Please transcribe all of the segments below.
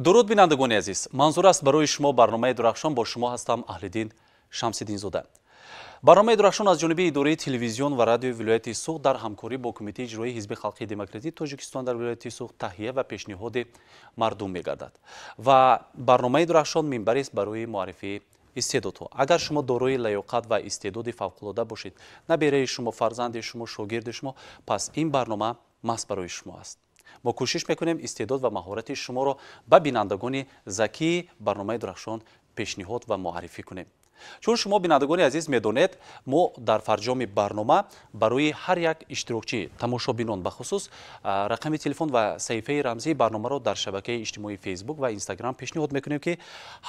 Дуруд, бинандагони азиз, манзур аст барои шумо барномаи Дурахшон. Бо шумо ҳастам Аҳлиддин Шамсиддинзода. Барномаи Дурахшон аз ҷониби идораи телевизион ва радиои вилояти Суғд дар ҳамкорӣ бо Кумитаи иҷроии Ҳизби халқии демократии Тоҷикистон дар вилояти Суғд таҳия ва пешниҳоди мардум мегардад. Ва барномаи Дурахшон минбарест барои муаррифии истеъдодҳо. Агар шумо дорои лаёқат ва истеъдоди фавқулода бошед, набераи шумо, фарзанди шумо, шогирди шумо, пас ин барнома маҳз барои шумо аст. Мо кӯшиш мекунем истеъдод ва маҳорати шуморо ба бинандагони закии барномаи Дурахшон пешниҳод ва муаррифӣ кунем. Чун шумо, бинандагони азиз, медонед, мо дар фарҷоми барнома барои ҳар як иштирокчӣ, тамошобинон бахусус, рақами телефон ва саҳифаи рамзии барномаро дар шабакаи иҷтимоии Фейсбук ва Инстаграм пешниҳод мекунем, ки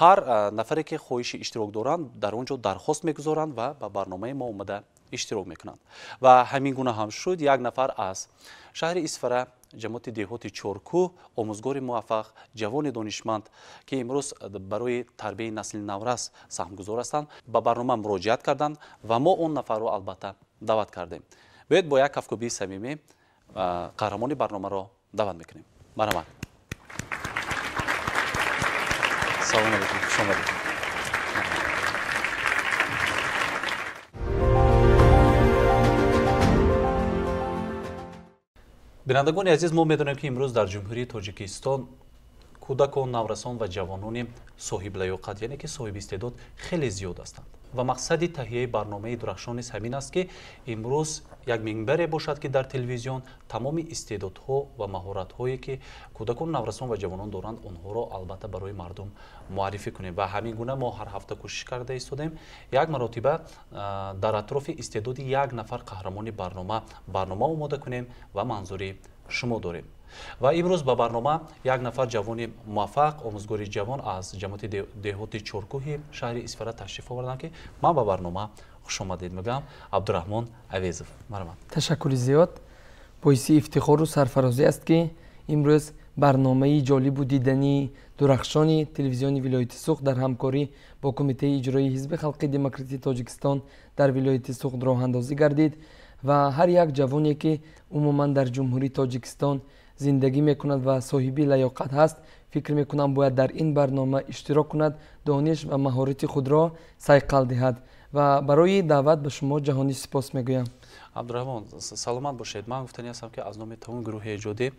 ҳар нафаре ки хоҳиши иштирок доранд, дар он ҷо дархост мегузоранд ва ба барномаи мо омада иштирок мекунанд. Ва ҳамин гуна ҳам шуд. Як нафар аз шаҳри Исфара, ҷамоати деҳоти Чоркӯҳ, омӯзгори муваффақ, ҷавони донишманд, ки имрӯз барои тарбияи насли наврас саҳмгузор ҳастанд, ба барнома муроҷиат карданд ва мо он нафарро албатта даъват кардем. Биёед, бо як кафкӯбии самимӣ қаҳрамони барномаро даъват мекунем. Марҳамат. Салом алейкум, хуш омадед. Бинандагони азиз, мо медонем, ки имрӯз дар Ҷумҳурии Тоҷикистон кӯдакон, наврасон ва ҷавонони соҳиблаёқат, яъне ки соҳиби истеъдод, хеле зиёд ҳастанд. Ва мақсади таҳияи барномаи Дурахшон низ ҳамин аст, ки имрӯз як минбаре бошад, ки дар телевизион тамоми истеъдодҳо ва маҳоратҳое, ки кӯдакон, наврасон ва ҷавонон доранд, онҳоро албатта барои мардум муаррифӣ кунем. Ва ҳамин гуна мо ҳар ҳафта кӯшиш карда истодем як маротиба дар атрофи истеъдоди як нафар қаҳрамони барнома барнома омода кунем ва манзури шумо дорем. Ва имрӯз ба барнома як нафар ҷавони муваффақ, омӯзгори ҷавон аз ҷамоати деҳоти Чоркӯҳи шаҳри Исфара ташриф оварданд, ки ман ба барнома хушомадед мегӯям. Абдураҳмон Авезов, марҳамат. Ташаккури зиёд. Боиси ифтихору сарфарозӣ аст, ки имрӯз барномаи ҷолибу дидании Дурахшони телевизиони вилояти Суғд дар ҳамкорӣ бо Кумитаи иҷроии Ҳизби халқии демократии Тоҷикистон дар вилояти Суғд роҳандозӣ гардид ва ҳар як ҷавоне, ки умуман дар Ҷумҳурии Тоҷикистон зиндагӣ мекунад ва соҳиби лаёқат ҳаст, фикр мекунам, бояд дар ин барнома иштирок кунад, дониш ва маҳорати худро сайқал диҳад. Ва барои даъват ба шумо ҷаҳонӣ сипос мегӯям. Абдураҳмон, саломат бошед. Ман гуфтанӣ ҳастам, ки аз номи тамоми гурӯҳи эҷодӣ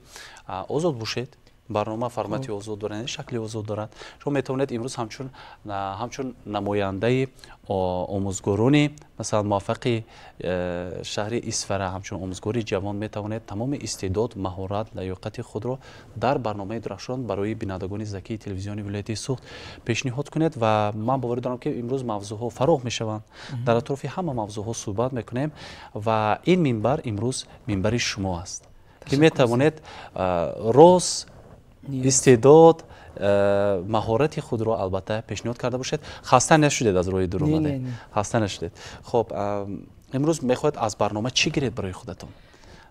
озод бошед. Барнома формати озод дорад, яъне шакли озод дорад. Шумо метавонед имрӯз ҳамчун намояндаи омӯзгорони, масалан, муваффақи шаҳри Исфара, ҳамчун омӯзгори ҷавон метавонед тамоми истеъдод, маҳорат, лаёқати худро дар барномаи Дурахшон барои бинандагони закии телевизиони вилояти Суғд пешниҳод кунед. Ва ман боварӣ дорам, ки имрӯз мавзӯъҳо фароғ мешаванд, дар атрофи ҳама мавзӯъҳо суҳбат мекунем ва ин минбар имрӯз минбари шумо аст, ки метавонед роз, истеъдод, маҳорати худро албатта пешниҳод карда бошед. Хаста нашудед аз роҳи дур омадед? Хаста нашудед? Хуб, имрӯз мехоҳед аз барнома чӣ гиред барои худатон?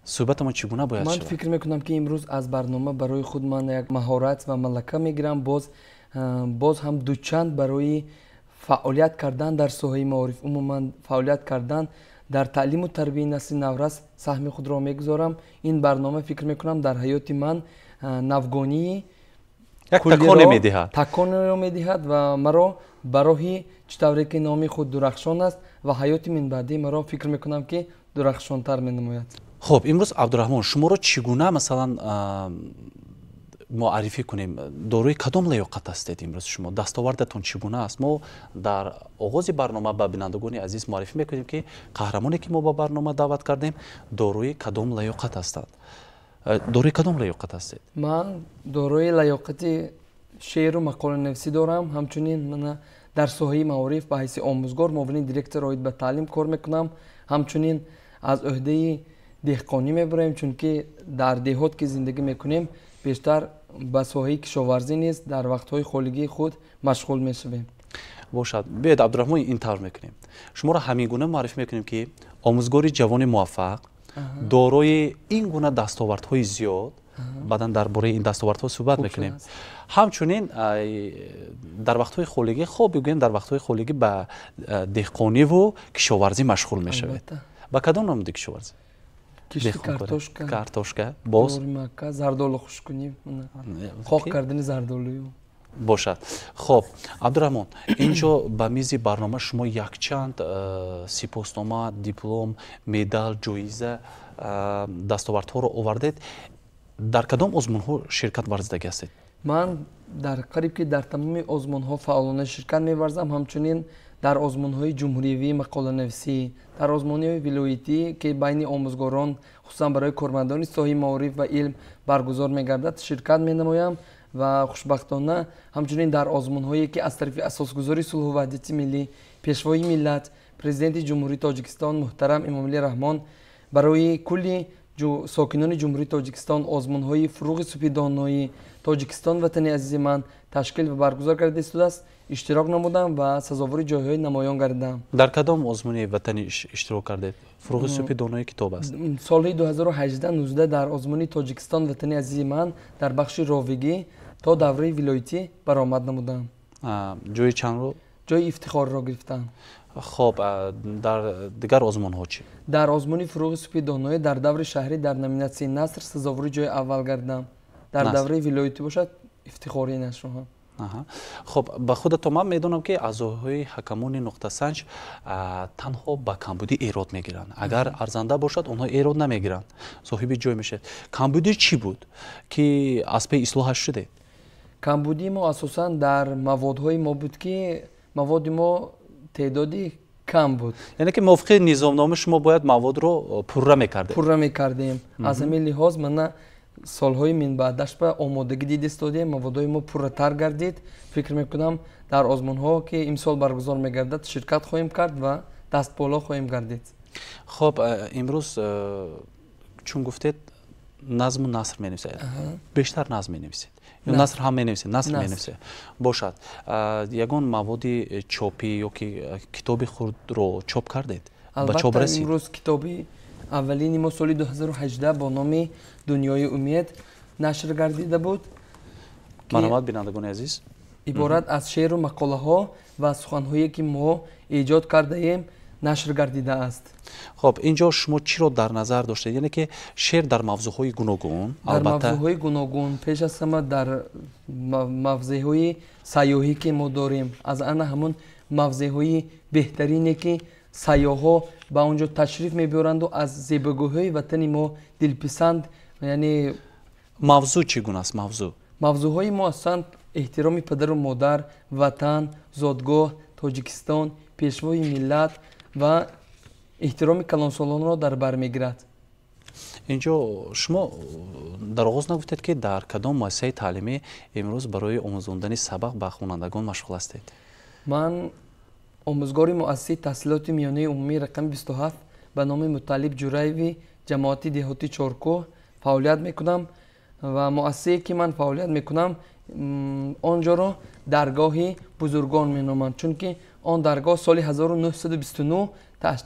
Суҳбатамон чӣ гуна бояд ман шавад? Фикр мекунам, ки имрӯз аз барнома барои худ ман як маҳорат ва малака мегирам, боз ҳам дучанд барои фаъолият кардан дар соҳаи маориф, умуман фаъолият кардан дар таълиму тарбияи насли наврас саҳми худро мегузорам. Ин барнома, фикр мекунам, дар ҳаёти ман навгонии як таконе медиҳад, таконеро медиҳад ва маро ба роҳи, чӣ тавре ки номи худ Дурахшон аст, ва ҳаёти минбаъдии маро, фикр мекунам, ки дурахшонтар менамояд. Хуб, имрӯз, Абдураҳмон, шуморо чӣ гуна, масалан, муаррифӣ кунем? Дорои кадом лаёқат ҳастед имрӯз шумо? Дастовардатон чӣ гуна аст? Мо дар оғози барнома ба бинандагони азиз муаррифӣ мекунем, ки қаҳрамоне, ки мо ба барнома даъват кардем, дорои кадом лаёқат ҳастанд. Дорои кадом лаёқат ҳастед? Ман дорои лаёқати шеъру мақоланависӣ дорам. Ҳамчунин мана дар соҳаи маориф ба ҳайси омӯзгор, муовини директор оид ба таълим кор мекунам. Ҳамчунин аз ӯҳдаи деҳқонӣ мебароем, чунки дар деҳот ки зиндагӣ мекунем, бештар ба соҳаи кишоварзӣ низ дар вақтҳои холигии худ машғул мешавем. Бошад, биёед, Абдураҳмон, ин тавр мекунем: шуморо ҳамин гуна муаррифӣ мекунем, ки омӯзгори ҷавони муваффақ, дорои ин гуна дастовардҳои зиёд, баъдан дар бораи ин дастовардҳо суҳбат мекунем, ҳамчунин дар вақтҳои холигӣ, хоб бигӯем, дар вақтҳои холигӣ ба деҳқониву кишоварзӣ машғул мешавед. Ба кадом намуди кишоварзӣ? Кишти картошка. Картошка, боз? Мака, зардолу хушкунӣ, қоқ кардани зардолую. Бошад. Хоб, Абдураҳмон, инҷо ба мизи барнома шумо якчанд сипоснома, диплом, медал, ҷоиза, дастовардҳоро овардед. Дар кадом озмунҳо ширкат варзидагӣ ҳастед? Ман дар қариб ки дар тамоми озмунҳо фаъолона ширкат меварзам, ҳамчунин дар озмунҳои ҷумҳуриявии мақоланависӣ, дар озмунҳои вилоятӣ, ки байни омӯзгорон, хусусан барои кормандони соҳаи маориф ва илм баргузор мегардад, ширкат менамоям ва хушбахтона ҳамчунин дар озмунҳое, ки аз тарафи асосгузори сулҳу ваҳдати миллӣ, пешвои миллат, президенти Ҷумҳурии Тоҷикистон муҳтарам Эмомалӣ Раҳмон барои кулли сокинони Ҷумҳурии Тоҷикистон озмунҳои фуруғи субҳи доноӣ, Тоҷикистон ватани азизи ман ташкил ва баргузор карда истодааст, иштирок намудам ва сазовори ҷойҳои намоён гардидам. Дар кадом озмуни ватанӣ иштирок кардед? Фуруғи субҳи доноӣ китоб аст. Соли 2018-19 дар озмуни Тоҷикистон ватани азизи ман дар бахши ровигӣ то давраи вилоятӣ баромад намудам. Ҷои чандро? Ҷои ифтихорро гирифтам. Хоб, дар дигар озмунҳо чӣ? Дар озмуни фуруғи субҳи доноӣ дар даври шаҳрӣ дар номинатсияи наср сазовори ҷои аввал гардидам. Дар давраи вилоятӣ бошад, ифтихорӣ нашрҳо. Хоб, ба худатон ман медонам, ки аъзоҳои ҳакамони нуқтасанҷ танҳо ба камбудӣ эрод мегиранд. Агар арзанда бошад, онҳо эрод намегиранд, соҳиби ҷой мешавад. Камбудӣ чӣ буд, ки аз паи ислоҳаш шудед? Камбудии мо асосан дар маводҳои мо буд, ки маводи мо теъдоди кам буд. Яъне ки мувофиқи низомнома шумо бояд маводро пурра мекардед? Пурра мекардем. Аз ҳамин лиҳоз мана солҳои минбаъдаш ба омодагӣ дида истодем, маводҳои мо пурратар гардид. Фикр мекунам, дар озмунҳо, ки имсол баргузор мегардад, ширкат хоҳем кард ва дастболо хоҳем гардид. Хоб, имрӯз чун гуфтед, назму наср менависед, бештар назм менависед ё наср ҳам менависед? Наср менависед. Бошад, ягон маводи чопӣ ё ки китоби худро чоп кардед? Ба чоп Албатта, расид? Имрӯз китоби аввалини мо соли 2018 бо номи Дунёи умед нашр гардида буд. Марҳамат, бинандагони азиз. Иборат аз шеъру мақолаҳо ва суханҳое, ки мо эҷод кардаем, нашр гардидааст. Хоб, инҷо шумо чиро дар назар доштед? Яъне ки шеър дар мавзӯъҳои гуногун? Дар мавзӯъҳои гуногун, пеш аз ҳама дар мавзеъҳои сайёҳӣ, ки мо дорем, аз ана ҳамун мавзеъҳои беҳтарине, ки сайёҳҳо ба он ҷо ташриф мебиёранду аз зебогиҳои ватани мо дилписанд, яъне. Мавзӯъ чӣ гуна аст, мавзӯъ? Мавзӯъҳои мо ҳастанд: эҳтироми падару модар, ватан, зодгоҳ, Тоҷикистон, пешвои миллат ва эҳтироми калонсолонро дар бар мегирад. Инҷо шумо дар оғоз нагуфтед, ки дар кадом муассисаи таълимӣ имрӯз барои омӯзондани сабақ ба хонандагон машғул ҳастед? Ман омӯзгори муассисаи таҳсилоти миёнаи умумии рақами 27 ба номи Муталлиб Ҷураеви ҷамоати деҳоти Чоркӯҳ фаъолият мекунам ва муассисае, ки ман фаъолият мекунам, он ҷоро даргоҳи бузургон меноманд, чунки он даргоҳ соли 1929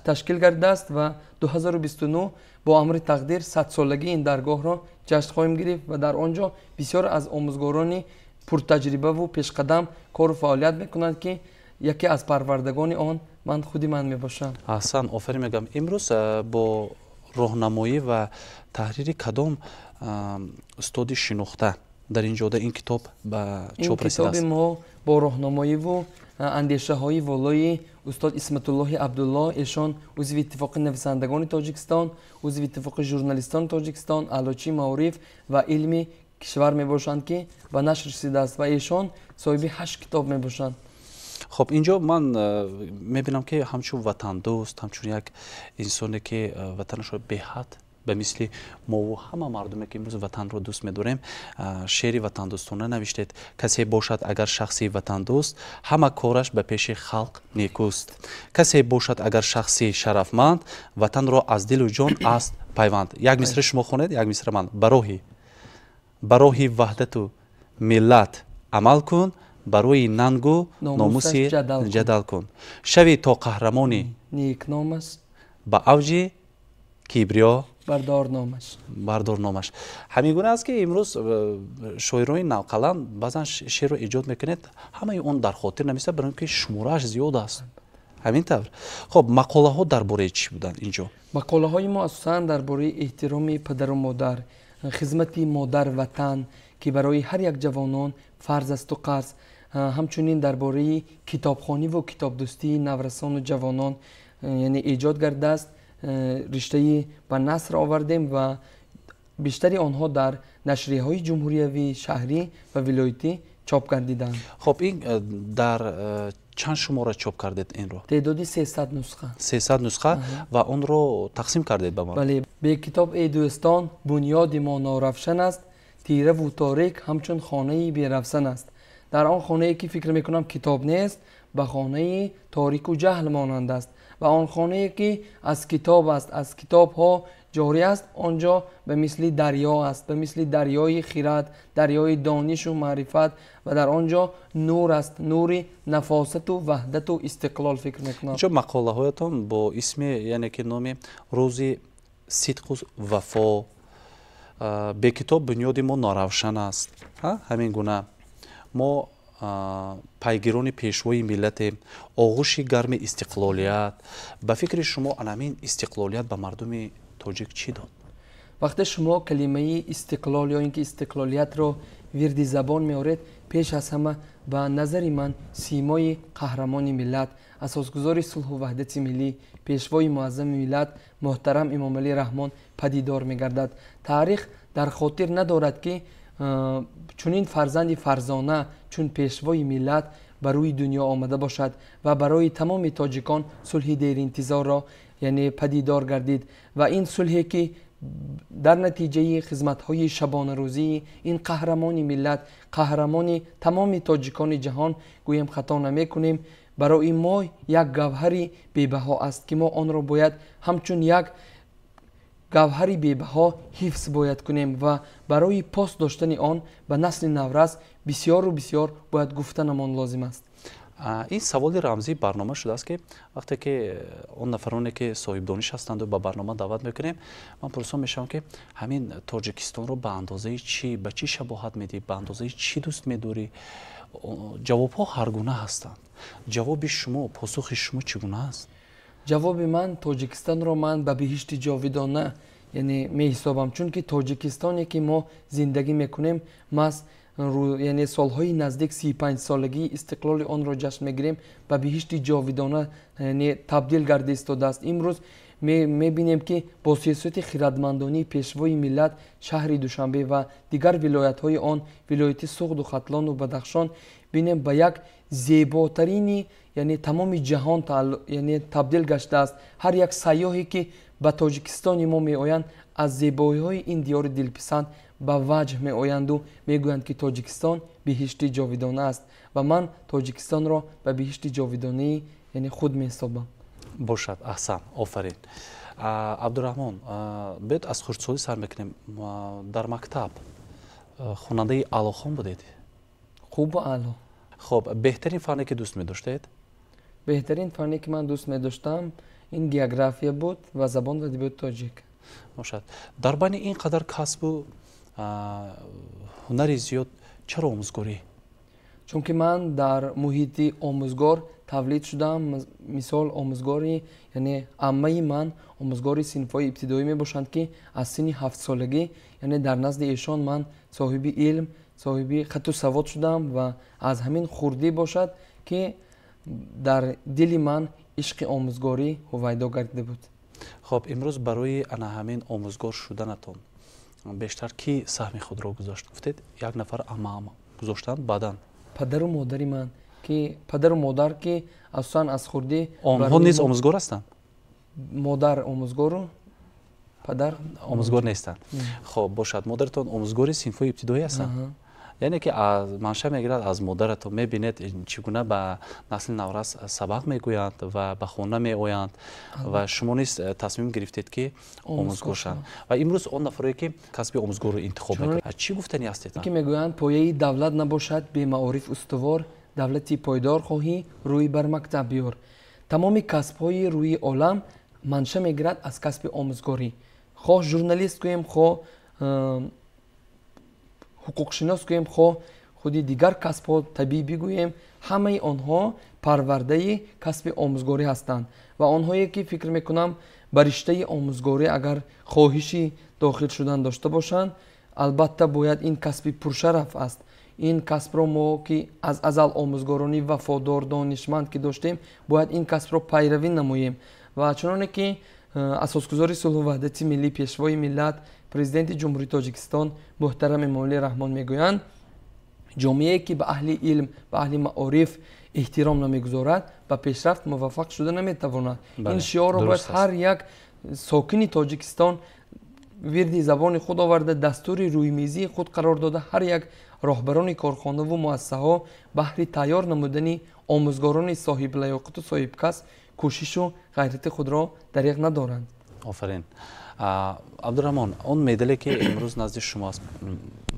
ташкил гардидааст ва 2029 бо амри тақдир садсолагии ин даргоҳро ҷашн хоҳем гирифт ва дар он ҷо бисёр аз омӯзгорони пуртаҷрибаву пешқадам кору фаъолият мекунанд, ки яке аз парвардагони он ман худи ман мебошам. Аҳсан, офарин мегӯям. Имрӯз бо роҳнамоӣ ва таҳрири кадом устоди шинохта дар ин ҷода ин китоб ба чоп расидааст? Ин китоби мо бо роҳнамоиву андешаҳои волои устод Исматуллоҳи Абдулло. Эшон узви Иттифоқи нависандагони Тоҷикистон, узви Иттифоқи журналистони Тоҷикистон, аълочии маориф ва илми кишвар мебошанд, ки ба нашр расидааст ва эшон соҳиби ҳашт китоб мебошанд. Хоб, инҷо ман мебинам, ки ҳамчун ватандӯст, ҳамчун як инсоне, ки ватанашро беҳад, ба мисли мову ҳама мардуме, ки имрӯз ватанро дӯст медорем, шеъри ватандӯстона навиштед. Касе бошад агар шахси ватандӯст, ҳама кораш ба пеши халқ некӯст. Касе бошад агар шахси шарафманд, ватанро аз дилу ҷон аст пайванд. Як мисра шумо хонед, як мисра ман. Ба роҳи ваҳдату миллат амал кун, барои нангу номуси ҷадал кун, шави то қаҳрамони некномаш, ба авҷи кибриё бардор номаш. Бардор номаш. Ҳамин гуна аст, ки имрӯз шоирони навқалам баъзан шеърро эҷод мекунед, ҳамаи он дар хотир намеистад, барои ки шуморааш зиёд аст. Ҳамин тавр. Хоб, мақолаҳо дар бораи чӣ буданд инҷо? Мақолаҳои мо асосан дар бораи эҳтироми падару модар, хизмати модар ватан. Ки барои ҳар як ҷавонон фарз асту қарз. Ҳамчунин дар бораи китобхониву китобдӯстии наврасону ҷавонон, яъне эҷод гардааст, риштаи ба наср овардем ва бештари онҳо дар нашрияҳои ҷумҳуриявӣ, шаҳрӣ ва вилоятӣ чоп гардиданд. Хоб, ин дар чанд шумора чоп кардед инро? Теъдоди 300 нусха. 300 нусха ва онро тақсим кардед ба мардум? Бале. Бекитоб, эй дӯстон, бунёди мо норавшан аст, тираву торик ҳамчун хонаи беравсан аст. Дар он хонае ки фикр мекунам китоб нест, ба хонаи торику ҷаҳл монанд аст, ва он хонае ки аз китоб аст, аз китобҳо ҷорӣ аст, он ҷо ба мисли дарё аст, ба мисли дарёи хирад, дарёи донишу маърифат, ва дар он ҷо нур аст, нури нафосату ваҳдату истиқлол, фикр мекунам. Инҷо мақолаҳоятон бо исми, яъне ки номи рӯзи сидқу вафо, бекитоб бунёди мо норавшан аст, ҳамин гуна мо пайгирони пешвои миллатем, оғӯши гарми истиқлолият. Ба фикри шумо, анамин истиқлолият ба мардуми тоҷик чӣ дод? Вақте шумо калимаи истиқлол ё ин ки истиқлолиятро вирди забон меоред, пеш аз ҳама ба назари ман симои қаҳрамони миллат, асосгузори сулҳу ваҳдати миллӣ, пешвои муаззами миллат муҳтарам Эмомалӣ Раҳмон падидор мегардад. Таърих дар хотир надорад, ки чунин фарзанди фарзона чун пешвои миллат ба рӯи дунё омада бошад ва барои тамоми тоҷикон сулҳи деринтизорро, яъне, падидор гардид. Ва ин сулҳе ки дар натиҷаи хизматҳои шабонарӯзии ин қаҳрамони миллат, қаҳрамони тамоми тоҷикони ҷаҳон гӯем, хато намекунем, барои мо як гавҳари бебаҳо аст, ки мо онро бояд ҳамчун як гавҳари бебаҳо ҳифз бояд кунем ва барои пос доштани он ба насли наврас бисёру бисёр бояд гуфтанамон лозим аст. Ин саволи рамзии барнома шудааст, ки вақте ки он нафароне ки соҳибдониш ҳастанду ба барнома даъват мекунем, ман пурсон мешавам, ки ҳамин Тоҷикистонро ба андозаи чӣ, ба чӣ шабоҳат медиҳӣ, ба андозаи чӣ дӯст медорӣ? Ҷавобҳо ҳаргуна ҳастанд. Ҷавоби шумо, посухи шумо чӣ гуна аст? Ҷавоби ман: Тоҷикистонро ман ба биҳишти ҷовидона, яъне, меҳисобам, чунки Тоҷикистоне ки мо зиндагӣ мекунем, маҳз, яъне, солҳои наздик 35-солагии истиқлоли онро ҷашн мегирем, ба биҳишти ҷовидона, яъне, табдил гарда истодааст. Имрӯз мебинем, ки бо сиёсати хирадмандонии пешвои миллат шаҳри Душанбе ва дигар вилоятҳои он, вилояти Суғду Хатлону Бадахшон, бинем, ба як зеботарини, яъне, тамоми ҷаҳон, яъне, табдил гаштааст. Ҳар як сайёҳе ки ба Тоҷикистони мо меоянд, аз зебоиҳои ин диёри дилписанд ба ваҷҳ меоянду мегӯянд, ки Тоҷикистон биҳишти ҷовидона аст, ва ман Тоҷикистонро ба биҳишти ҷовидонаи, яъне, худ меҳисобам. Бошад, аҳсан, офарин, Абдураҳмон. Биёед, аз хурдсолӣ сар мекунем. Дар мактаб хонандаи аълохон будед? Хубу аъло. Хоб, беҳтарин фане ки дӯст медоштед? Беҳтарин фане ки ман дӯст медоштам, ин география буд ва забон ва адабиёти тоҷик. Бошад. Дар байни ин қадар касбу ҳунари зиёд чаро омӯзгорӣ? Чунки ман дар муҳити омӯзгор тавлид шудам. Мисол, омӯзгори, яъне, аммаи ман омӯзгори синфҳои ибтидоӣ мебошанд, ки аз синни 7-солагӣ, яъне, дар назди эшон ман соҳиби илм, соҳиби хату савод шудам ва аз ҳамин хурдӣ бошад, ки дар дили ман ишқи омӯзгорӣ ҳувайдо гардида буд. Хоб, имрӯз барои ана ҳамин омӯзгор шуданатон бештар кӣ саҳми худро гузошт? Гуфтед, як нафар амаам гузоштанд, баъдан? Падару модари ман, ки падару модар ки асосан аз хурдӣ Онҳо низ омӯзгор ҳастанд? Модар омӯзгору падар омӯзгор нестанд. Хоб, бошад. Модаратон омӯзгори синфҳои ибтидоӣ ҳастанд, яъне ки манша мегирад аз модаратон, мебинед, чӣ гуна ба насли наврас сабақ мегӯянд ва ба хона меоянд, ва шумо низ тасмим гирифтед, ки омӯзгор шаванд. Ва имрӯз он нафаре ки касби омӯзгорро интихоб мекунад, чӣ гуфтанӣ ҳастед? Ки мегӯянд, пояи давлат набошад бемаориф устувор, давлати пойдор хоҳӣ, рӯй бар мактаб биёр. Тамоми касбҳои рӯи олам манша мегирад аз касби омӯзгорӣ. Хоҳ журналист гӯем, хоҳ ҳуқуқшинос гӯем, хоҳ худи дигар касбҳо, табибӣ гӯем, ҳамаи онҳо парвардаи касби омӯзгорӣ ҳастанд. Ва онҳое ки, фикр мекунам, ба риштаи омӯзгорӣ агар хоҳиши дохил шудан дошта бошанд, Албатта, бояд ин касби пуршараф аст. Ин касбро мо, ки аз азал омӯзгорони вафодор, донишманд ки доштем, бояд ин касбро пайравӣ намоем. Ва чуноне ки асосгузори сулҳу ваҳдати миллӣ, пешвои миллат, Президенти Ҷумҳурии Тоҷикистон муҳтарам Эмомалӣ Раҳмон мегӯянд: ҷомеае ки ба аҳли илм, ба аҳли маориф эҳтиром намегузорад, ба пешрафт муваффақ шуда наметавонад. Ин шиорро бояд ҳар як сокини Тоҷикистон вирди забони худ оварда, дастури рӯймизии худ қарор дода, ҳар як роҳбарони корхонаву муассисаҳо баҳри тайёр намудани омӯзгорони соҳиблаёқату соҳибкасб кӯшишу ғайрати худро дареғ надоранд. Офарин, Абдураҳмон. Он медале ки имрӯз назди шумо аст,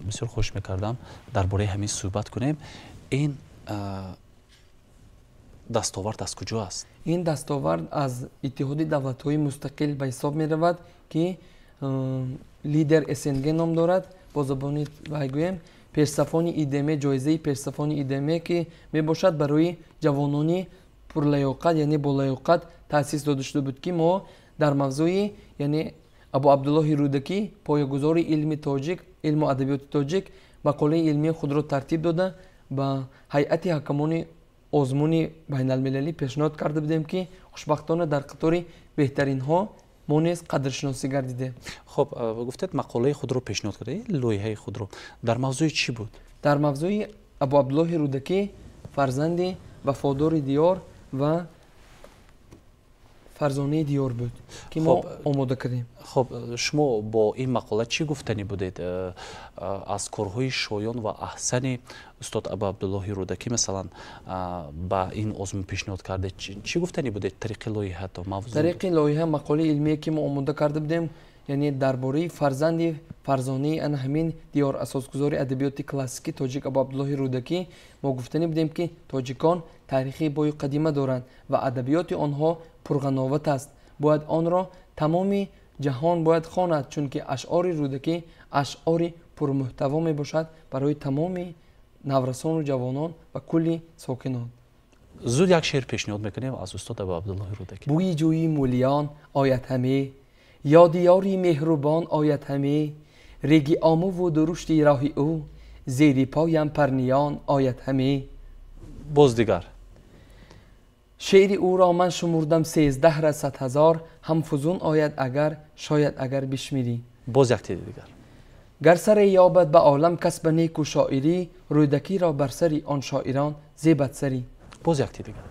бисёр хуш мекардам дар бораи ҳамин суҳбат кунем. Ин дастовард аз куҷо аст? Ин дастовард аз Иттиҳоди давлатҳои мустақил ба ҳисоб меравад, ки Лидер СНГ ном дорад. Бо забони вай гӯем, пешсафони ИДМ, ҷоизаи пешсафони ИДМ, ки мебошад, барои ҷавонони пурлаёқат, яъне болаёқат таъсис дода шуда буд, ки мо дар мавзӯи, яъне Абу Абдуллоҳи Рӯдакӣ, поягузори илми тоҷик, илму адабиёти тоҷик, мақолаи илмии худро тартиб дода, ба ҳайати ҳакамони озмуни байналмилалӣ пешниҳод карда будем, ки хушбахтона дар қатори беҳтаринҳо мо низ қадршиносӣ гардидем. Хуб, гуфтед, мақолаи худро пешниҳод карда, лоиҳаи худро дар мавзӯи чӣ буд? Дар мавзӯи Абу Абдуллоҳи Рӯдакӣ, фарзанди вафодори диёр ва фарзонаи диёр буд, ки мо омода кардем. Хуб, шумо бо ин мақола чӣ гуфтанӣ будед аз корҳои шоён ва аҳсани устод Абу Абдуллоҳи Рӯдакӣ? Масалан, ба ин озмун пешниҳод кардед, чӣ гуфтанӣ будед тариқи лоиҳато, мавзӯ? Тариқи лоиҳа, мақолаи илмие ки мо омода карда будем, яъне дар бораи фарзанди фарзонаи ана ҳамин диёр, асосгузори адабиёти классикии тоҷик Абу Абдуллоҳи Рӯдакӣ, мо гуфтанӣ будем, ки тоҷикон таърихи бою қадима доранд ва адабиёти онҳо пурғановат аст. Бояд онро тамоми ҷаҳон бояд хонад, чунки ашъори Рӯдакӣ ашъори пурмуҳтаво мебошад барои тамоми наврасону ҷавонон ва кулли сокинон. Зуд як шеър пешниҳод мекунем аз устод Абу Абдуллоҳи Рӯдакӣ. Бӯи ҷӯи мӯлиён ояд ҳаме, ёди ёри меҳрубон ояд ҳаме, реги омӯву дурушти роҳи ӯ зери поям парниён ояд ҳаме. Боз дигар. Шеъри ӯро ман шумурдам 13 расад ҳазор, ҳам фузун ояд агар, шояд агар бишмирӣ. Боз як теди дигар. Гар саре ёбад ба олам кас ба неку шоирӣ, Рӯдакиро бар сари он шоирон зебад сарӣ. Боз як дигар.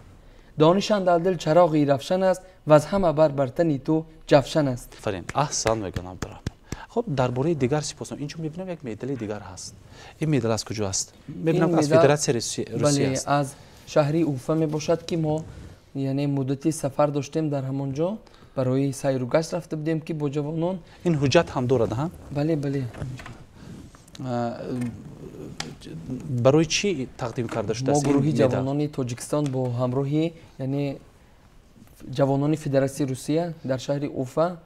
Дониш андар дил чароғи равшан аст, ваз ҳама бар бартани ту ҷавшан аст. Офарин, аҳсан мегӯям, Абдураҳмон. Хуб, дар бораи дигар сипосно инҷо мебинам, як медали дигар ҳаст. Ин медал аз куҷо аст? Мебинам, аз Федератсияи Русия аст. Аз шаҳри Уфа мебошад, ки мо, яъне, муддати сафар доштем, дар ҳамон ҷо барои сайру гашт рафта будем, ки бо ҷавонон. Ин ҳуҷҷат ҳам дорад, ҳа? Бале. Барои чӣ тақдим карда шудааст? Мо гурӯҳи ҷавонони Тоҷикистон бо ҳамроҳи, яъне, ҷавонони Федератсияи Русия дар шаҳри Уфа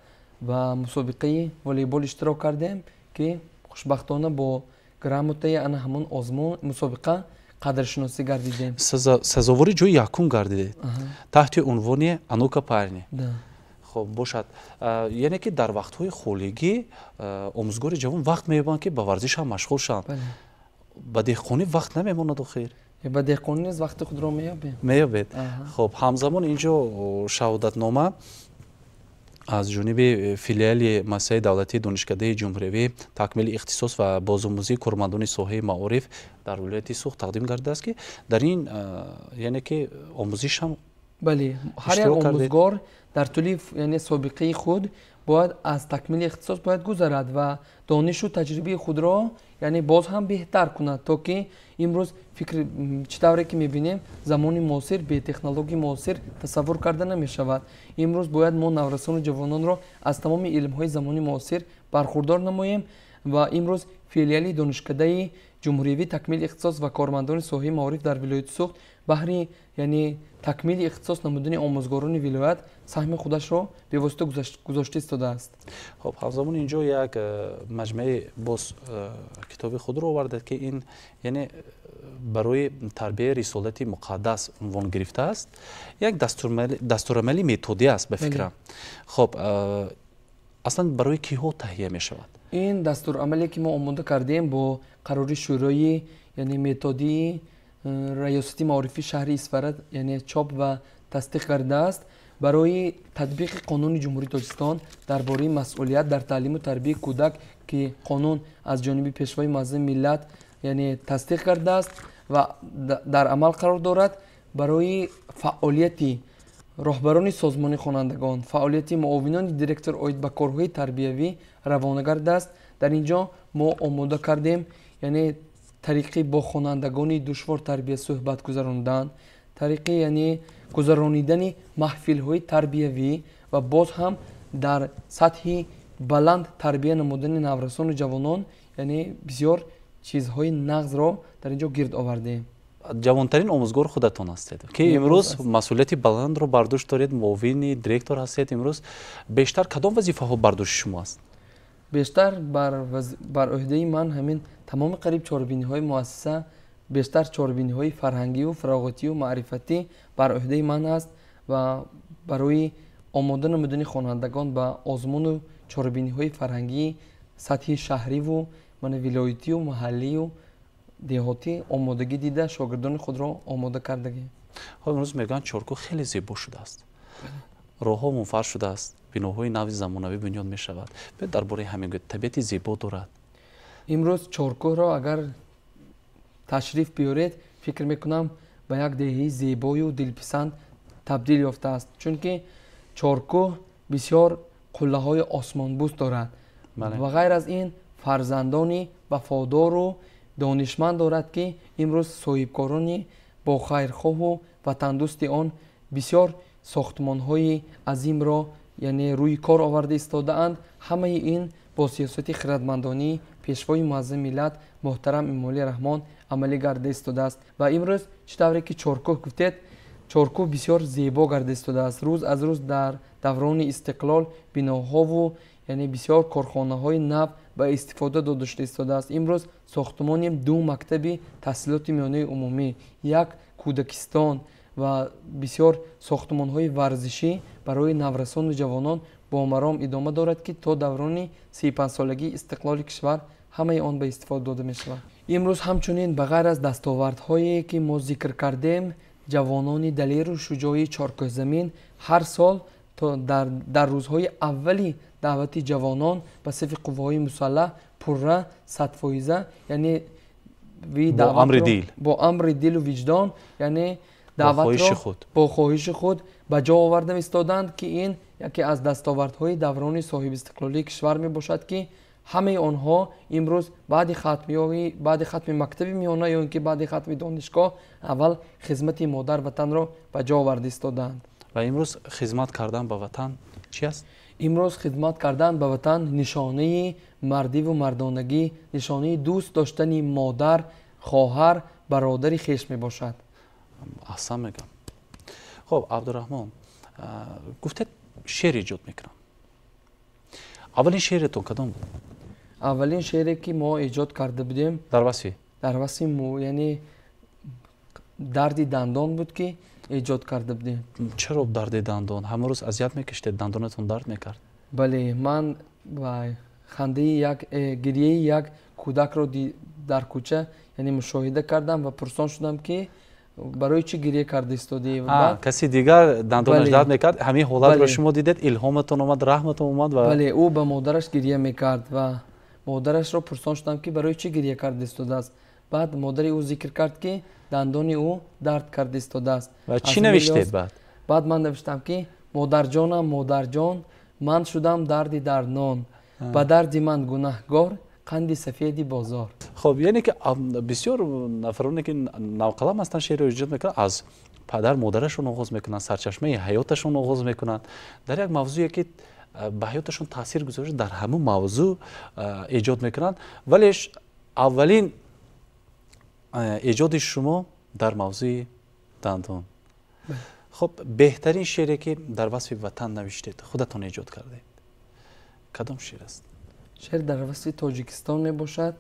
ба мусобиқаи волейбол иштирок кардем, ки хушбахтона бо грамотаи ана ҳамон озмун, мусобиқа қадршиносӣ гардидем. Сазовори ҷои якум гардидед таҳти унвони «А ну-ка, парни». Хоб бошад, яъне ки дар вақтҳои холигӣ омӯзгори ҷавон вақт меёбанд, ки ба варзиш ҳам машғул шаванд. Ба деҳқонӣ вақт намемонад охир? Ба деҳқонӣ низ вақти худро меёбем. Меёбед. Хоб, ҳамзамон инҷо шаҳодатнома аз ҷониби филиали муассисаи давлатии Донишкадаи ҷумҳуриявии такмили ихтисос ва бозомӯзии кормандони соҳаи маориф дар вилояти Суғд тақдим гардидааст, ки дар ин, яъне ки, омӯзиш ҳам Бале, ҳар як омӯзгор дар тӯли, яъне, собиқаи худ бояд аз такмили ихтисос бояд гузарад ва донишу таҷрибаи худро, яъне, боз ҳам беҳтар кунад, то ки имрӯз фикр чӣ тавре ки мебинем, замони муосир бе технологияи муосир тасаввур карда намешавад. Имрӯз бояд мо наврасону ҷавононро аз тамоми илмҳои замони муосир бархурдор намоем ва имрӯз филиали Донишкадаи ҷумҳуриявии такмили ихтисос ва кормандони соҳаи маориф дар вилояти Суғд баҳри, яъне, такмили ихтисос намудани омӯзгорони вилоят саҳми худашро бевосита гузошта истодааст. Хоб, ҳамзамон инҷо як маҷмӯаи боз китоби худро овардед, ки ин, яъне, барои тарбияи рисолати муқаддас унвон гирифтааст, як дастурамали методӣ аст, ба фикрам. Хоб, аслан барои киҳо таҳия мешавад? Ин дастурамале ки мо омода кардем бо қарори шӯрои, яъне методии раёсати маорифи шаҳри Исфара, яъне чоп ва тасдиқ кардааст барои татбиқи қонуни Ҷумҳурии Тоҷикистон дар бораи масъулият дар таълиму тарбияи кӯдак, ки қонун аз ҷониби Пешвои муаззами миллат, яъне тасдиқ кардааст ва дар амал қарор дорад. Барои фаъолияти роҳбарони созмони хонандагон, фаъолияти муовинони директор оид ба корҳои тарбиявӣ равона гардааст. Дар ин ҷо мо омода кардем, яъне тариқи бо хонандагони душвор тарбия суҳбат гузарондан, тариқи, яъне гузаронидани маҳфилҳои тарбиявӣ ва боз ҳам дар сатҳи баланд тарбия намудани наврасону ҷавонон, яъне бисёр чизҳои нағзро дар ин ҷо гирд овардем. Ҷавонтарин омӯзгор худатон ҳастед, ки имрӯз масъулияти баландро бар дӯш доред, муовини директор ҳастед. Имрӯз бештар кадом вазифаҳо бар дӯши шумо аст? Бештар бар ӯҳдаи ман ҳамин тамоми қариб чорабиниҳои муассиса, бештар чорабиниҳои фарҳангию фароғатию маърифатӣ бар ӯҳдаи ман аст ва барои омода намудани хонандагон ба озмуну чорабиниҳои фарҳангии сатҳи шаҳриву мана вилоятию маҳаллию деҳотӣ омодагӣ дида, шогирдони худро омода кардагӣ. Хоб, имрӯз мегӯянд, Чоркӯҳ хеле зебо шудааст, роҳҳо мунфар шудааст, биноҳои нави замонавӣ бунёд мешавад. Биёед, дар бораи ҳамин гӯед. Табиати зебо дорад. Имрӯз Чоркӯҳро агар ташриф биёред, фикр мекунам, ба як деҳаи зебою дилписанд табдил ёфтааст, чунки Чоркӯҳ бисёр қуллаҳои осмонбӯс дорад ва ғайр аз ин фарзандони вафодору донишманд дорад, ки имрӯз соҳибкорони бохайрхоҳу ватандӯсти он бисёр сохтмонҳои азимро, яъне рӯи кор оварда истодаанд. Ҳамаи ин бо сиёсати хирадмандонии Пешвои муаззами миллат муҳтарам Эмомалӣ Раҳмон амалӣ гарда истодааст. Ва имрӯз, чӣ тавре ки Чоркӯҳ гуфтед, Чоркӯҳ бисёр зебо гарда истодааст. Рӯз аз рӯз дар даврони истиқлол биноҳову, яъне бисёр корхонаҳои нав ба истифода дода шуда истодааст. Имрӯз сохтмони ду мактаби таҳсилоти миёнаи умумӣ, як кӯдакистон ва бисёр сохтмонҳои варзишӣ барои наврасону ҷавонон бо маром идома дорад, ки то даврони 35-солагии истиқлоли кишвар ҳамаи он ба истифода дода мешавад. Имрӯз ҳамчунин, ба ғайр аз дастовардҳое ки мо зикр кардем, ҷавонони далеру шуҷои Чоркӯҳзамин ҳар сол дар рӯзҳои аввали даъвати ҷавонон ба сафи қувваҳои мусаллаҳ пурра 100%, яъне бо амри дилу виҷдон, яъне даъватро бо хоҳиши худ ба ҷо оварда истоданд, ки ин яке аз дастовардҳои даврони соҳибистиқлолии кишвар мебошад, ки ҳамаи онҳо имрӯз баъди хатми мактаби миёна ё ин ки баъди хатми донишгоҳ аввал хизмати модар ватанро ба ҷо оварда истодаанд. Ва имрӯз хизмат кардан ба ватан чи аст? Имрӯз хизмат кардан ба ватан нишонаи мардиву мардонагӣ, нишонаи дӯст доштани модар, хоҳар, бародари хеш мебошад. Аҳсан мегӯям. Хоб, Абдураҳмон, гуфтед, шеър эҷод мекунам. Аввалин шеъретон кадом буд? Аввалин шеъре ки мо эҷод карда будем дар васфи дар васфи яъне дарди дандон буд, ки эҷод карда будем. Чаро дарди дандон? Ҳама рӯз азият мекашидед, дандонатон дард мекард? Бале, ман хандаи як гирияи як кӯдакро дар кӯча, яъне мушоҳида кардам ва пурсон шудам, ки барои чӣ гирия карда истодӣ. Каси дигар дандонаш дард мекард, ҳамин ҳолатро шумо дидед, илҳоматон омад, раҳматон омад ва Бале, ӯ ба модараш гирия мекард ва модарашро пурсон шудам, ки барои чӣ гирия карда истодааст. Баъд модари ӯ зикр кард, ки дандони ӯ дард карда истодааст. Ва чӣ навиштед баъд? Баъд ман навиштам, ки модарҷонам, модарҷон, ман шудам дарди дарднон, ба дарди ман гунаҳгор қанди сафеди бозор. Хоб, яъне ки бисёр нафароне ки навқалам ҳастанд, шеърро эҷод мекунанд, аз падар модарашон оғоз мекунанд, сарчашмаи ҳаёташон оғоз мекунанд, дар як мавзӯе ки ба ҳаёташон таъсир гузошта, дар ҳамун мавзӯъ эҷод мекунанд. Вале аввалин эҷоди шумо дар мавзӯи дандон. Хоб, беҳтарин шеъре ки дар васфи ватан навиштед, худатон эҷод кардед, кадом шеър аст? Шеър дар васфи Тоҷикистон мебошад.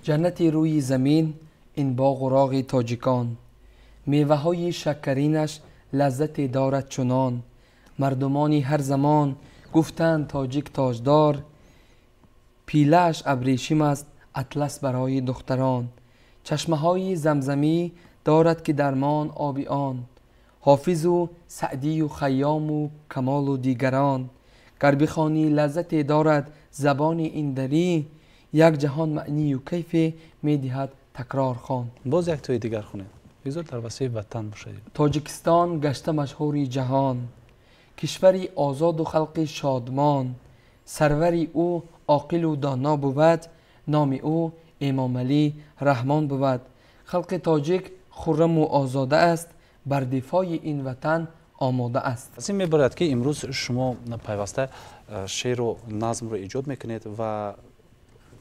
Ҷаннати рӯи замин ин боғу роғи тоҷикон, меваҳои шакаринаш лаззате дорад чунон. Мардумони ҳар замон гуфтанд тоҷик тоҷдор, Пилааш абрешим аст, атлас барои духтарон. Чашмаҳои замзамӣ дорад, ки дармон оби он. Ҳофизу Саъдию Хайёму Камолу дигарон. Гар бихонӣ, лаззате дорад забони ин дарӣ, як ҷаҳон маънию кайфе медиҳад, такрор хон. Боз як тои дигар хонед, бигзор дар васфи ватан бошад. Тоҷикистон гашта машҳури ҷаҳон, кишвари озоду халқи шодмон. Сарвари ӯ оқилу доно бувад, номи ӯ Эмомалӣ Раҳмон бувад. Халқи тоҷик хурраму озода аст, бар дифои ин ватан омода аст. Аз ин мебарад, ки имрӯз шумо пайваста шеъру назмро эҷод мекунед ва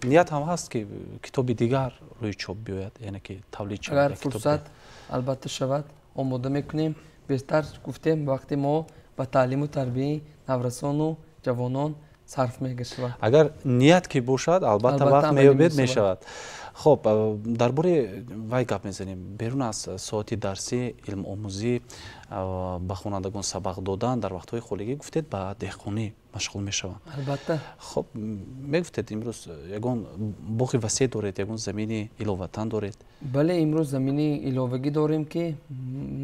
ният ҳам ҳаст, ки китоби дигар рӯи чоп биёяд, яъне ки тавлид шавад. Агар фурсат, албатта, шавад, омода мекунем. Бештар гуфтем, вақте мо ба таълиму тарбияи наврасону ҷавонон сарф мегашавад. Агар ният ки бошад, албатта вақт меёбед, мешавад. Хоб, дар бораи вай гап мезанем. Берун аз соати дарсӣ, илмомӯзӣ, ба хонандагон сабақ додан, дар вақтҳои холигӣ, гуфтед, ба деҳқонӣ машғул мешаванд. Албатта. Хоб, мегуфтед, имрӯз ягон боғи васеъ доред, ягон замини иловатан доред? Бале, имрӯз замини иловагӣ дорем, ки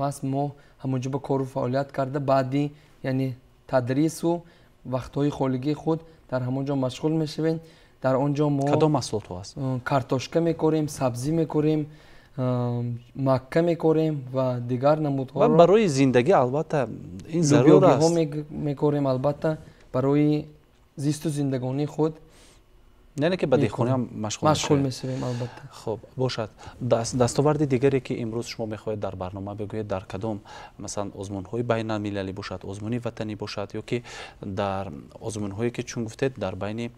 маҳз мо ҳамонҷо ба кору фаъолият карда, баъди, яъне тадрису вақтҳои холигии худ дар ҳамон ҷо машғул мешавем. Дар он ҷо мо Кадом маҳсулотҳо аст? Картошка мекорем, сабзӣ мекорем, макка мекорем ва дигар намудҳоро. Ва барои зиндагӣ, албатта, ин зарур аст. Мекорем, албатта, барои зисту зиндагонии худ. Яъне ки ба деҳқонӣ ҳам машғул машғул мешавем, албатта. Хуб бошад. Дастоварди дигаре, ки имрӯз шумо мехоҳед дар барнома бигӯед, дар кадом, масалан, озмунҳои байналмилалӣ бошад, озмуни ватанӣ бошад ё ки дар озмунҳое, ки чун гуфтед, дар байни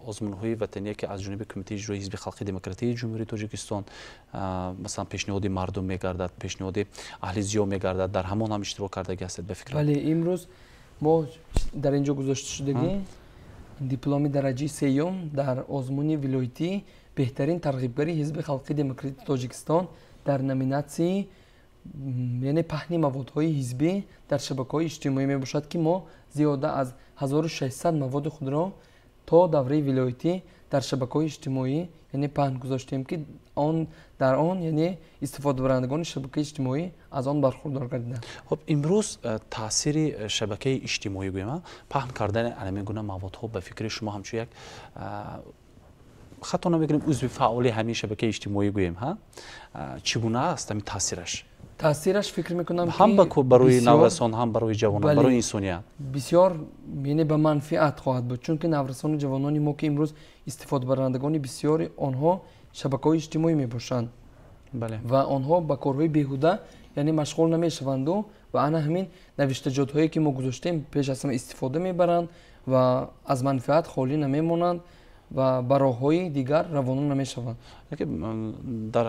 озмунҳои ватание, ки аз ҷониби Кумитаи иҷрои Ҳизби Халқи Демократии Ҷумҳурии Тоҷикистон, масалан, пешниҳоди мардум мегардад, пешниҳоди аҳли зиё мегардад, дар ҳамон ҳам иштирок кардагӣ ҳастед, ба фикрам? Бале, имрӯз мо дар ин ҷо гузошта шудагӣ дипломи дараҷаи сеюм дар озмуни вилоятӣ «Беҳтарин тарғибгари Ҳизби Халқи Демократии Тоҷикистон» дар номинатсияи, яъне паҳни маводҳои ҳизбӣ дар шабакаҳои иҷтимоӣ мебошад, ки мо зиёда аз 1600 маводи худро то давраи вилоятӣ дар шабакаҳои иҷтимоӣ, яъне паҳн гузоштем, ки он дар он, яъне истифодабарандагони шабакаи иҷтимоӣ аз он бархурдор гардиданд. Хуб, имрӯз таъсири шабакаи иҷтимоӣ, гӯем, паҳн кардани ҳамин гуна маводҳо, ба фикри шумо, ҳамчун як, хато намекунем, узви фаъоли ҳамин шабакаи иҷтимоӣ, гӯем, ҳа, чӣ гуна аст ҳамин таъсираш? Таъсираш, фикр мекунам, ҳам барои наврасон, ҳам барои ҷавонон, барои инсоният. Бисёр, яъне ба манфиат хоҳад буд, чунки наврасону ҷавонони мо, ки имрӯз истифодабарандагони бисёри онҳо шабакаҳои иҷтимоӣ мебошанд ва онҳо ба корҳои беҳуда, яъне машғул намешаванду ва ана ҳамин навиштаҷотҳое, ки мо гузоштем, пеш аз ҳама истифода мебаранд ва аз манфиат холӣ намемонанд ва ба роҳҳои дигар равона намешаванд. Дар,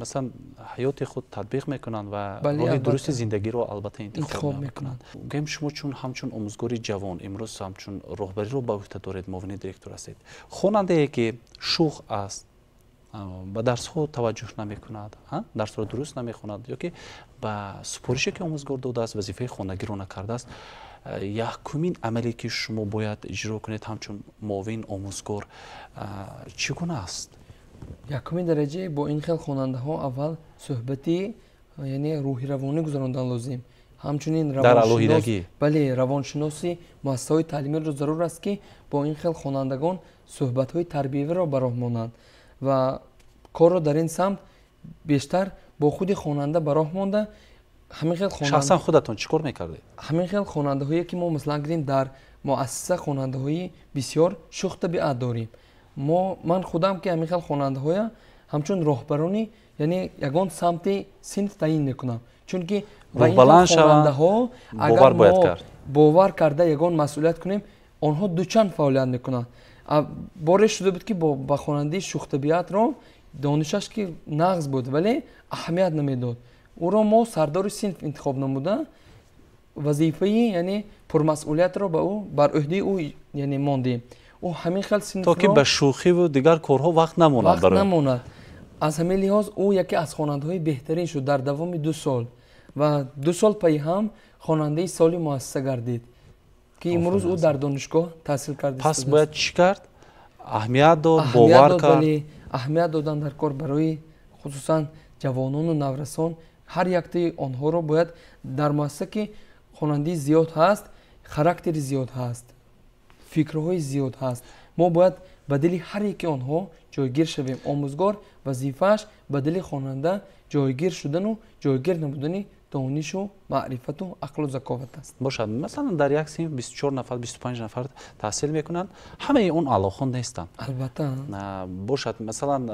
масалан, ҳаёти худ татбиқ мекунанд ва роҳи дурусти зиндагиро, албатта, интихоб мекунанд. Гӯем, шумо чун ҳамчун омӯзгори ҷавон, имрӯз ҳамчун роҳбариро ба ӯҳда доред, муовини директор ҳастед, хонандае, ки шух аст, ба дарсҳо таваҷҷӯҳ намекунад, дарсро дуруст намехонад ё ки ба супорише, ки омӯзгор додааст, вазифаи хонагиро накардааст, якумин амале, ки шумо бояд иҷро кунед ҳамчун муовин омӯзгор, чӣ гуна аст? Якумин дараҷа бо ин хел хонандаҳо аввал суҳбати, яъне рӯҳи равонӣ гузарондан лозим. Ҳамчунин дар алоҳидагӣ. Бале, равоншиноси муассисаҳои таълимиро зарур аст, ки бо ин хел хонандагон суҳбатҳои тарбиявиро ба роҳ монанд ва корро дар ин самт бештар бо худи хонанда ба роҳ монда, ҳамин хел. Шахсан худатон чӣ кор мекардед? Ҳамин хел хонандаҳое, ки мо, масалан, гирем, дар муассиса хонандаҳои бисёр шӯхтабиат дорем. Мо, ман худам, ки ҳамин хел хонандаҳоя ҳамчун роҳбарони, яъне ягон самти синф таъин мекунам, чунки ба ин хонандаҳо агар мо бовар карда ягон масъулият кунем, онҳо дучанд фаъолият мекунанд. Боре шуда буд, ки ба хонандаи шӯхтабиатро донишаш ки нағз буд, вале аҳамият намедод, ӯро мо сардори синф интихоб намуда, вазифаи, яъне пурмасъулиятро ба ӯ, бар ӯҳдаи ӯ, яъне мондем. Ӯ ҳамин хел синфро То ки ба шӯхиву дигар корҳо вақт намонад. Вақт намонад. Аз ҳамин лиҳоз ӯ яке аз хонандаҳои беҳтарин шуд дар давоми 2 сол ва 2 сол пайи ҳам хонандаи соли муассиса гардид. ки имрӯз ӯ дар донишгоҳ таҳсил кардааст. Пас бояд чӣ кард? Аҳамият дод, бовар кард. Аҳамият додан дар кор барои хусусан ҷавонону наврасон. Ҳар яктаи онҳоро бояд дар муассиса, ки хонандии зиёд ҳаст, характери зиёд ҳаст, фикрҳои зиёд ҳаст, мо бояд ба дили ҳар яки онҳо ҷойгир шавем. Омӯзгор вазифааш ба дили хонанда ҷойгир шудану ҷойгир намудани донишу маърифату ақлу заковат аст. Бошад, масалан, дар як синф 24 нафар, 25 нафар таҳсил мекунанд, ҳамаи он аълохон нестанд. Албатта. Бошад, масалан,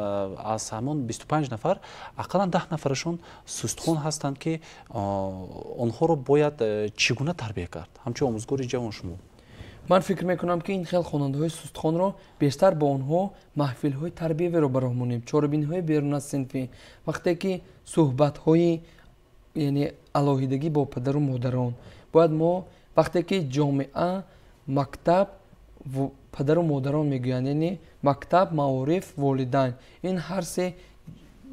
аз ҳамон 25 нафар ақаллан 10 нафарашон сустхон ҳастанд, ки онҳоро бояд чӣ гуна тарбия кард? Ҳамчун омӯзгори ҷавон шумо. Ман фикр мекунам, ки ин хел хонандаҳои сустхонро бештар бо онҳо маҳфилҳои тарбиявиро ба роҳ монем, чорабиниҳои берун аз синфӣ, вақте ки суҳбатҳои, яъне алоҳидагӣ бо падару модарон бояд мо, вақте ки ҷомеа, мактаб, падару модарон мегӯянд, яъне мактаб, маориф, волидайн, ин ҳар се,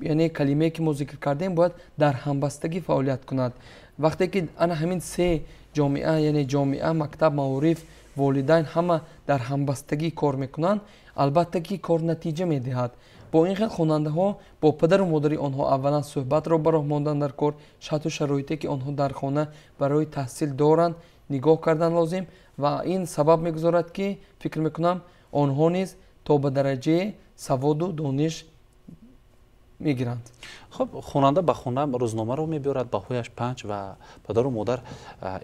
яъне калимае ки мо зикр кардем, бояд дар ҳамбастагӣ фаъолият кунад. Вақте ки ана ҳамин се ҷомеа, яъне ҷомеа, мактаб, маориф, волидайн ҳама дар ҳамбастагӣ кор мекунанд, албатта ки кор натиҷа медиҳад. Бо ин хел хонандаҳо бо падару модари онҳо аввалан суҳбатро ба роҳ мондан дар кор, шарту шароите ки онҳо дар хона барои таҳсил доранд нигоҳ кардан лозим, ва ин сабаб мегузорад, ки фикр мекунам, онҳо низ то ба дараҷаи саводу дониш мегиранд. Хуб, хонанда ба хона рӯзномаро мебиёрад, баҳояш 5, ва падару модар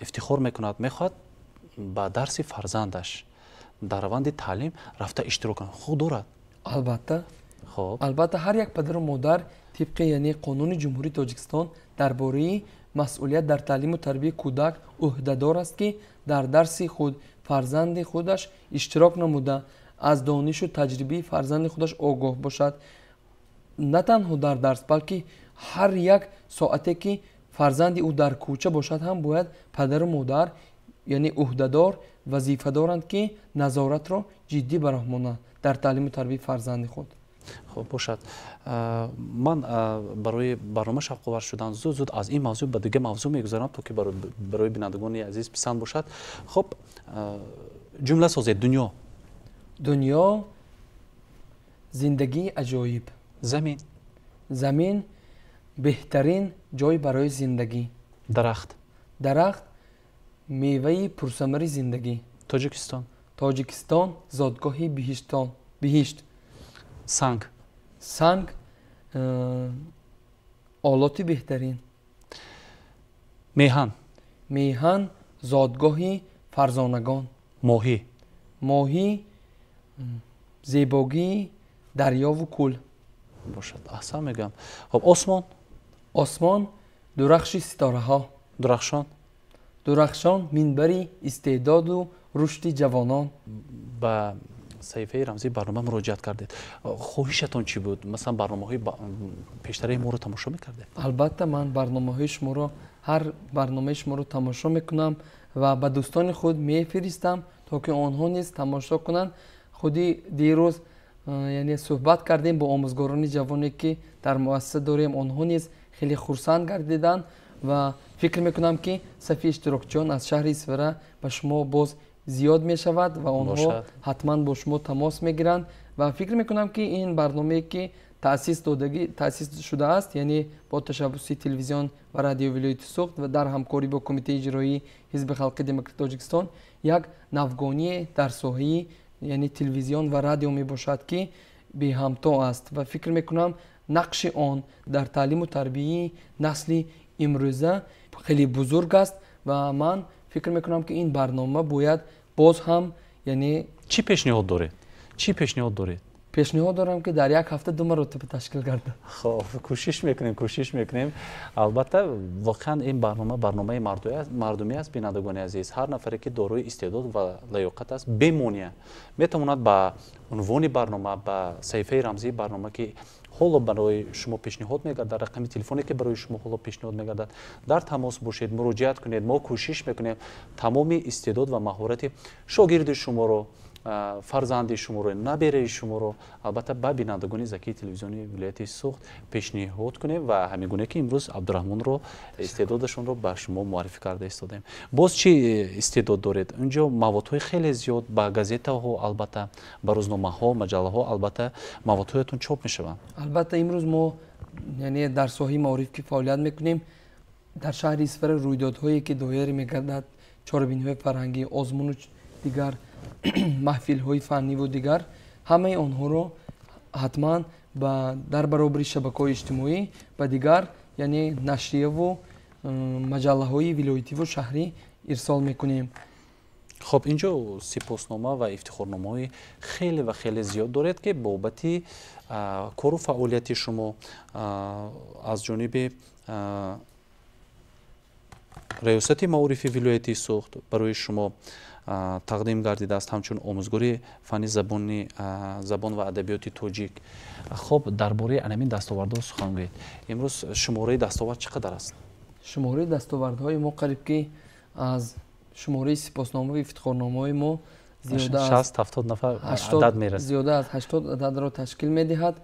ифтихор мекунад, мехоҳад ба дарси фарзандаш дар раванди таълим рафта иштирок кунад. Ҳуқуқ дорад? Албатта. Хуб. Албатта, ҳар як падару модар тибқи, яъне қонуни Ҷумҳурии Тоҷикистон дар бораи масъулият дар таълиму тарбияи кӯдак ӯҳдадор аст, ки дар дарси худ фарзанди худаш иштирок намуда, аз донишу таҷрибаи фарзанди худаш огоҳ бошад. На танҳо дар дарс, балки ҳар як соате ки фарзанди ӯ дар кӯча бошад ҳам бояд падару модар, яъне ӯҳдадор, вазифа доранд, ки назоратро ҷиддӣ ба роҳ монанд дар таълиму тарбияи фарзанди худ. Хуб, бошад, ман барои барнома шавқовар шудан зуд зуд аз ин мавзӯъ ба дигар мавзӯъ мегузарам, то ки барои бинандагони азиз писанд бошад. Хуб, ҷумла созед: дунё. Дунё — зиндагии аҷоиб. Замин. Замин — беҳтарин ҷой барои зиндагӣ. Дарахт. Дарахт — меваи пурсамари зиндагӣ. Тоҷикистон. Тоҷикистон — зодгоҳи биҳишт. Санг. Санг — олоти беҳтарин. Меҳан. Меҳан — зодгоҳи фарзонагон. Моҳӣ. Моҳӣ — зебогии дарёву кӯл. Бошад, аҳсан мегӯям. Хуб, осмон. Осмон — дурахши ситораҳо. Дурахшон. Дурахшон — минбари истеъдоду рушди ҷавонон. Ба саҳифаи рамзии барнома муроҷиат кардед, хоҳишатон чӣ буд? Масалан, барномаҳои пештараи моро тамошо мекардед? Албатта, ман барномаҳои шуморо, ҳар барномаи шуморо тамошо мекунам ва ба дӯстони худ мефиристам, то ки онҳо низ тамошо кунанд. Худи дирӯз, яъне суҳбат кардем бо омӯзгорони ҷавоне, ки дар муассиса дорем, онҳо низ хеле хурсанд гардиданд ва фикр мекунам, ки сафи иштирокчиён аз шаҳри Исфара ба шумо боз зиёд мешавад ва онҳо ҳатман бо шумо тамос мегиранд. Ва фикр мекунам, ки ин барномае ки таъсис шудааст, яъне бо ташаббуси телевизион ва радиои вилояти Суғд ва дар ҳамкорӣ бо Кумитаи иҷроии Ҳизби халқи демократии Тоҷикистон, як навгоние дар соҳаи, яъне телевизион ва радио мебошад, ки беҳамто аст, ва фикр мекунам, нақши он дар таълиму тарбияи насли имрӯза хеле бузург аст. Ва ман фикр мекунам, ки ин барнома бояд боз ҳам, яъне Чӣ пешниҳод доред? Чӣ пешниҳод доред? Пешниҳод дорам, ки дар як ҳафта ду маротиба ташкил гардад. Хоб, кӯшиш мекунем, кӯшиш мекунем, албатта. Воқеан, ин барнома барномаи мардумӣ аст. Бинандагони азиз, ҳар нафаре ки дорои истеъдод ва лаёқат аст, бемонеа метавонад ба унвони барнома, ба саҳифаи рамзии барнома, ки ҳоло барои шумо пешниҳод мегардад, рақами телефоне, ки барои шумо ҳоло пешниҳод мегардад, дар тамос бошед, муроҷиат кунед. Мо кӯшиш мекунем тамоми истеъдод ва маҳорати шогирди шуморо Фарзанди шуморо, набераи шуморо албатта ба бинандагони закии телевизиони вилояти Суғд пешниҳод кунем ва ҳамин гуна ки имрӯз Абдураҳмонро, истеъдодашонро ба шумо муаррифӣ карда истодаем. Боз чӣ истеъдод доред? Инҷо маводҳои хеле зиёд ба газетаҳо, албатта ба рӯзномаҳо, маҷаллаҳо, албатта маводҳоятон чоп мешаванд. Албатта, имрӯз мо, яъне дар соҳаи маориф ки фаъолият мекунем, дар шаҳри Исфара рӯйдодҳое ки доир мегардад, чорабиниҳои фарҳангӣ, озмуну дигар маҳфилҳои фанниву дигар, ҳамаи онҳоро ҳатман дар баробари шабакаҳои иҷтимоӣ ба дигар, яъне нашрияву маҷаллаҳои вилоятиву шаҳрӣ ирсол мекунем. Хуб, инҷо сипоснома ва ифтихорномаҳои хеле ва хеле зиёд доред, ки бобати кору фаъолияти шумо аз ҷониби Раёсати маорифи вилояти Суғд барои шумо тақдим гардидааст ҳамчун омӯзгори фанни забон ва адабиёти тоҷик. Хуб, дар бораи анамин дастовардҳо сухан гӯед. Имрӯз шумораи дастовард чӣ қадар аст? Шумораи дастовардҳои мо қариб ки аз шумораи сипосномаву ифтихорномаҳои мо зиёда 70 нафар адад мерасад. Зиёда аз 80 ададро ташкил медиҳад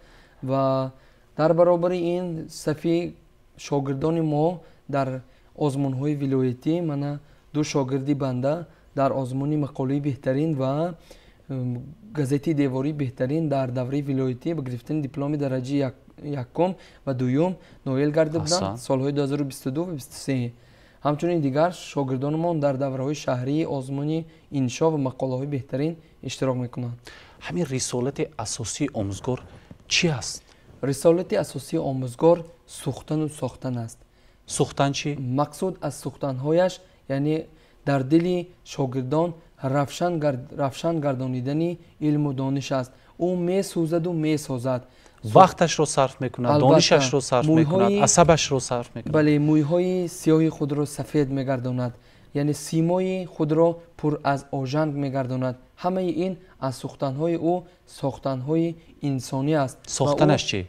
ва дар баробари ин сафи шогирдони мо дар озмунҳои вилоятӣ, мана ду шогирди банда дар озмуни мақолаи беҳтарин ва газетаи девории беҳтарин дар давраи вилоятӣ ба гирифтани дипломи дараҷаи якум ва дуюм ноил гардида буданд солҳои 2022 ва 23. Ҳамчунин дигар шогирдонамон дар давраҳои шаҳрии озмуни иншо ва мақолаҳои беҳтарин иштирок мекунанд. Ҳамин рисолати асосии омӯзгор чӣ аст? Рисолати асосии омӯзгор сӯхтану сохтан аст. Сӯхтан чӣ? Мақсуд аз сӯхтанҳояш, яъне дар дили шогирдон равшан гардонидани илму дониш аст. Ӯ месӯзаду месозад. Вақташро сарф мекунад, донишашро сарф мекунад, асабашро сарф мекунад. Бале, мӯйҳои сиёҳи худро сафед мегардонад, яъне симои худро пур аз ожанг мегардонад. Ҳамаи ин аз сӯхтанҳои ӯ сохтанҳои инсонӣ аст. Сохтанаш чӣ?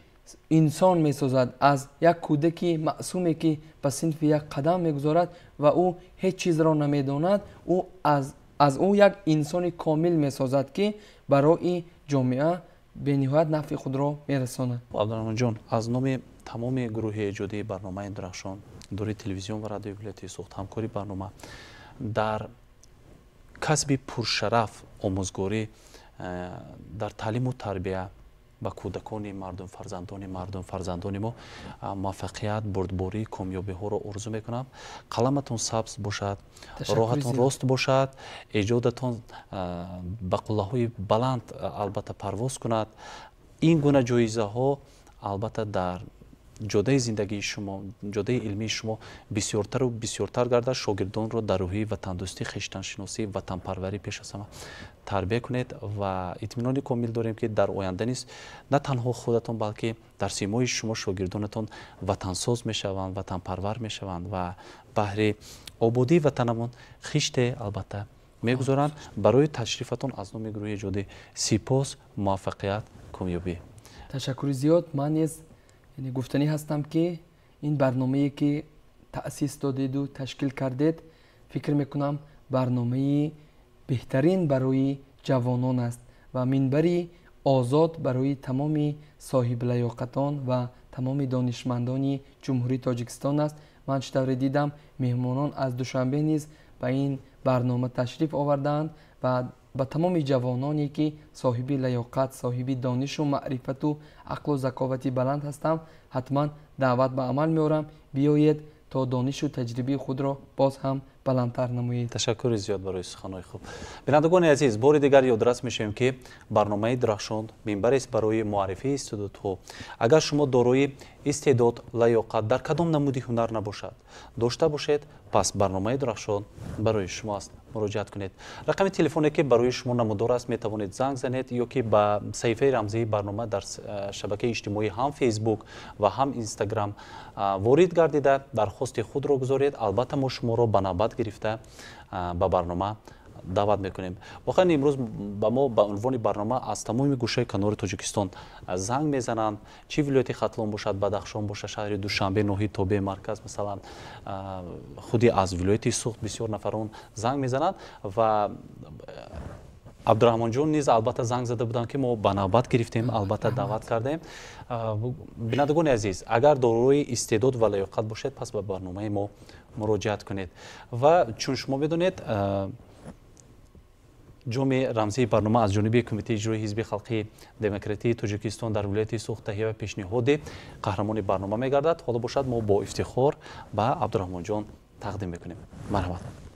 Инсон месозад аз як кӯдаки маъсуме, ки ба синфи як қадам мегузорад ва ӯ ҳеҷ чизро намедонад, ӯ аз ӯ як инсони комил месозад, ки барои ҷомеа бениҳоят нафъи худро мерасонад. Абдураҳмонҷон, аз номи тамоми гурӯҳи эҷодии барномаи Дурахшон, идораи телевизион ва радиои вилояти Суғд, ҳамкори барнома, дар касби пуршараф омӯзгорӣ, дар таълиму тарбия ба кӯдакони мардум, фарзандони мардум, фарзандони мо муваффақият, бурдборӣ, комёбиҳоро орзу мекунам. Қаламатон сабз бошад, роҳатон рост бошад, эҷодатон ба қуллаҳои баланд албатта парвоз кунад. Ин гуна ҷоизаҳо албатта дар ҷодаи зиндагии шумо, ҷодаи илмии шумо бисёртару бисёртар гардад. Шогирдонро дар рӯҳии ватандӯстӣ, хештаншиносӣ, ватанпарварӣ пеш аз ҳама тарбия кунед ва итминони комил дорем, ки дар оянда низ на танҳо худатон, балки дар симои шумо шогирдонатон ватансоз мешаванд, ватанпарвар мешаванд ва баҳри ободии ватанамон хиште албатта мегузоранд. Барои ташрифатон аз номи гурӯҳи эҷодӣ сипос, муваффақият, комёбӣ. Ташаккури зиёд. Ман низ гуфтанӣ ҳастам, ки ин барномае ки таъсис додеду ташкил кардед, фикр мекунам, барномаи беҳтарин барои ҷавонон аст ва минбари озод барои тамоми соҳиблаёқатон ва тамоми донишмандони Ҷумҳурии Тоҷикистон аст. Ман чӣ тавре дидам, меҳмонон аз Душанбе низ ба ин барнома ташриф овардаанд ва ба тамоми ҷавононе, ки соҳиби лаёқат, соҳиби донишу маърифату ақлу заковати баланд ҳастанд, ҳатман даъват ба амал меорам: биёед то донишу таҷрибаи худро боз ҳам баландтар намоед. Ташаккури зиёд барои суханҳои хуб. Бинандагони азиз, бори дигар ёдрас мешавем, ки барномаи Дурахшон минбарест барои муаррифии истеъдодҳо. Агар шумо дорои истеъдод, лаёқат дар кадом намуди ҳунар набошад, дошта бошед, пас барномаи Дурахшон барои шумо аст. Муроҷиат кунед. Рақами телефоне, ки барои шумо намудор аст, метавонед занг занед ё ки ба саҳифаи рамзии барнома дар шабакаи иҷтимоӣ, ҳам Фейсбук ва ҳам Инстаграм, ворид гардида, дархости худро гузоред. Албатта мо шуморо ба навбат гирифта ба барнома даъват мекунем. Воқеан, имрӯз ба мо ба унвони барнома аз тамоми гӯшаи канори Тоҷикистон занг мезананд, чӣ вилояти Хатлон бошад, Бадахшон бошад, шаҳри Душанбе, ноҳияи тобеи марказ, масалан, худи аз вилояти Суғд бисёр нафарон занг мезананд ва Абдураҳмонҷон низ албатта занг зада буданд, ки мо ба навбат гирифтем, албатта даъват кардем. Бинандагони азиз, агар дорои истеъдод ва лаёқат бошед, пас ба барномаи мо муроҷиат кунед. Ва чун шумо медонед, ҷоми рамзии барнома аз ҷониби Кумитаи иҷрои Ҳизби халқии демократии Тоҷикистон дар вилояти Суғд таҳия ва пешниҳоди қаҳрамони барнома мегардад. Ҳоло бошад, мо бо ифтихор ба Абдураҳмонҷон тақдим мекунем. Марҳамат.